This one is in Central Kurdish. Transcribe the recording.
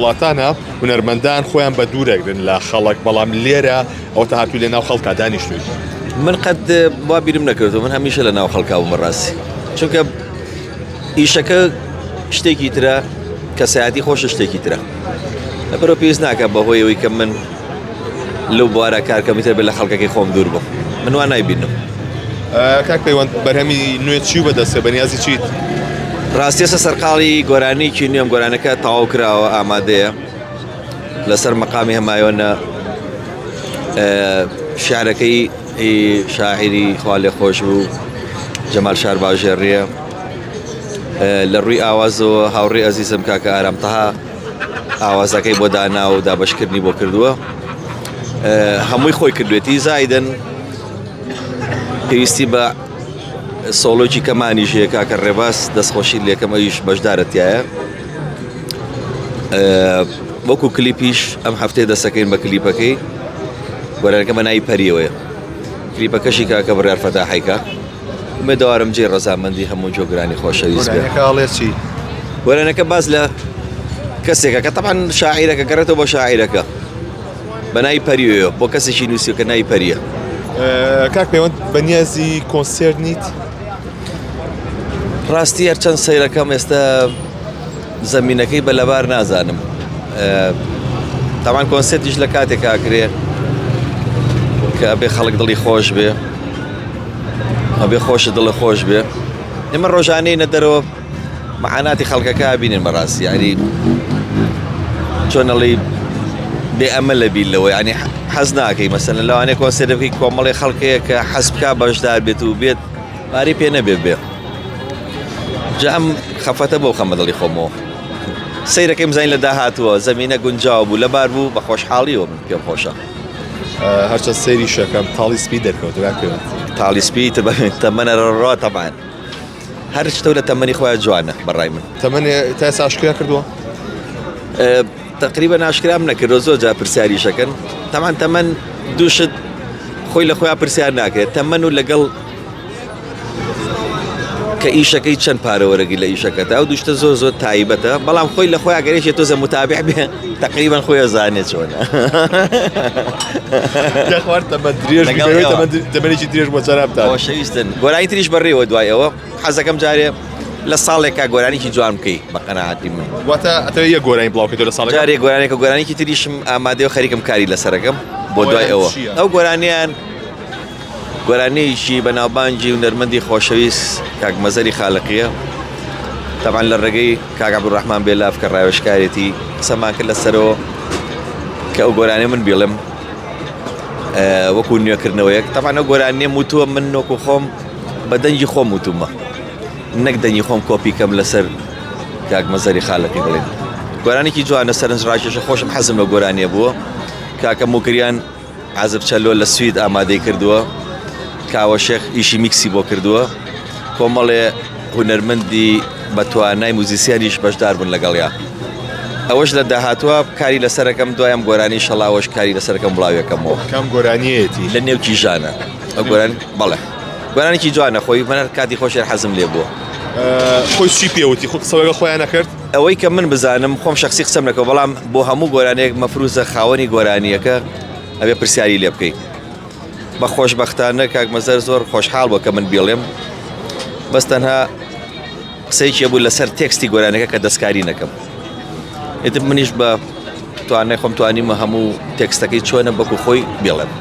وڵاتانە هونەرمەندان خۆیان بە دوورەگرن لە خەڵک بەڵام لێرە ئەوەتا هاتووی لە ناو خەڵکا دانیشتووی. من قەت وا بیرم نەکردووە من هەمیشە لە ناو خەڵکا بووم بەڕاستی چونکە ئیشەکە شتێکی ترە کەسایەتی خۆش شتێکی ترە لەبەرەوە پێویست ناکە بەهۆی ئەوەی کە من لەو بوارە کارکەم ئیتر بێ لە خەڵکەکەی خۆم دوور بم من وا نایبینم. کاک پەیوەند بەرهەمی نوێ چی و بەدەستە بەنیازی چیت؟ ڕاستی ئێستا سەرقاڵی گۆرانیکی نوێم گۆرانەکە تەواو کراوە ئامادەیە لەسەر مەقامی هەمایۆنە شعرەکەی شاعیری خوا لێ خۆش بوو جەمال شارباژێڕیە لە ڕووی ئاوازەوە هاوڕێ ئەزیزم کاکە ئارام تەها ئاوازەکەی بۆ دانا و دابەشکردنی بۆ کردووە هەمووی خۆی کردوێتی زایدن پێویستی بە سۆڵۆکی کەمانی ژەیە کاکە ڕێباز دەستخۆشی لێکەم ئەویش بەشدارەتایە وەکو کلیپیش ئەم هەفتەیە دەسەکەین بە کلیپەکەی گۆرانەکە بە ناوی پەریەوەیە کلیپەکەشی کاکە بڕیار فەتاحیکە ئومێدەوارم جێی ڕەزامەندی هەموو جۆگرانی خۆشەویست بێ. گۆرانیەکە ئەڵێ چی؟ گۆرانەکە باس لە کەسێکە کە تەبعەن شاعیرەکە گەڕێتەوە بۆ شاعیرەکە بە ناوی پەریۆیە بۆ کەسێکی نووسیوە کە ناوی پەریە. کاک پەیوەند بەنیازی کۆنسێرت نیت؟ ڕاستی هەرچەند سەیرەکەم ئێستا زەمینەکەی بە لەبار نازانم تاوان کۆنسێرتیش لە کاتێک ئاکرێ کە ئەبێ خەڵک دڵی خۆش بێ ئەبێ خۆش دڵە خۆش بێ ئێمە ڕۆژانەی نە دەرەوە معاناتی خەڵکەکە بینن بەڕاستی ینی چۆنەڵی بێ ئەمە لە بیر لەوە ینی حەز ناکەی مەسەن لەوانەیە کۆنسێرت بکەی کۆمەڵی خەڵکەیە کە حەز بکا بەشدار بێت و بێت پارەی پێ نەبێ بێ جا ئەم خەفەتە بۆ خەمە دڵی خۆمەوە سەیرەکەیم زانین لە داهاتووە زەمینە گونجاو بوو لەبار بوو بە خۆشحاڵیەوە من پێم خۆشە هەرچە سەیری شەکەم تاڵی سپی دەرکەوت تاڵی سپی تر تەمەنە ڕۆ تەبان هەر شتە لە تەمەنی خۆیان جوانە بەڕای من تەمەنێ تا ئێستا ئاشکرا کردووە تقریبا ئاشکرام نەکردو زۆر جار پرسیاریشەکەن تەمان تەمەن دوو شت خۆی لە خۆیان پرسیار ناکرێت تەمەن و لەگەڵ کە ئیشەکەی چەند پارە وەرەگری لە ئیشەکەتا ئەو دوشتە زۆر زۆر تایبەتە بەڵام خۆی لە خۆی ئەگەرێکی تۆزە متابع بێ تقریبا خۆی ئەزانێ چۆنە یاخوار تەمەن درێژ لەگەڵ بێ، ئێوە. تەمەن تەمەنێکی درێژ بۆ جەنابتان خۆشەویستن گۆرانی تریش بەڕێوە دوای ئەوە حەزەکەم جارێ لە ساڵێکا گۆرانیکی جوان بکەی بە قەناعەتی من واتە ئەتەوێ یەک گۆرانی بڵاو کەیتەوە لە ساڵێکا جارێ گۆرانێکە گۆرانیکی تریشم ئامادەیە و خەریکم کاری لەسەرەکەم بۆ دوای ئەوە چییە؟ ئەو گۆرانیان گۆرانییەکی بەناوبانگی هونەرمەندی خۆشەویست کاک مەزەری خالقیە تەبعەن لە ڕێگەی کاک عەبدولڕەحمان بێلاف کە ڕاوێژکارێتی قسەمان کرد لەسەرەوە کە ئەو گۆرانیە من بیڵێم وەکو نوێکردنەوەیەک تەبعەن ئەو گۆرانیە وتووە من وەکو خۆم بە دەنگی خۆم وتومە نەک دەنگی خۆم کۆپی کەم لەسەر کاک مەزەری خالقی بڵێن گۆرانێکی جوانە سەرنج ڕاکێشە خۆشم حەزم لە گۆرانیە بووە کاکە موکریان عازف چەلۆ لە سوید ئامادەی کردووە، کاوە شێخ ئیشی میکسی بۆ کردووە، کۆمەڵێ هونەرمەندی بە توانای موزیسیانیش بەشدار بوون لەگەڵیا. ئەوەش لە داهاتووە کاری لەسەرەکەم دوای ئەم گۆرانی شەڵا ئەوەش کاری لەسەرەکەم بڵاویەکەمەوە. کام گۆرانیەتی؟ لە نێو کیژانە ئەو گۆران بەڵێ گۆرانێکی جوانە خۆی من هەر کاتی خۆشی هەر حەزم لێ بووە. خۆی چی پێوتی خۆ قسە لەگەڵ خۆیان نەکرد؟ ئەوەی کە من بزانم خۆم شەخسی قسەم نەکەوە بەڵام بۆ هەموو گۆرانیەک مەفروزە خاوەنی گۆرانیەکە ئەبێ پرسیاری لێ بکەی بە خۆشبەختانە کاک مەزەر زۆر خۆشحاڵ بووە کە من بیڵێم بەس تەنها قسەیەکی بوو لەسەر تێکستی گۆرانەکە کە دەستکاری نەکەم ئیتر منیش بە توانای خۆم توانیمە هەموو تێکستەکەی چۆنە بەکو خۆی بێڵێم.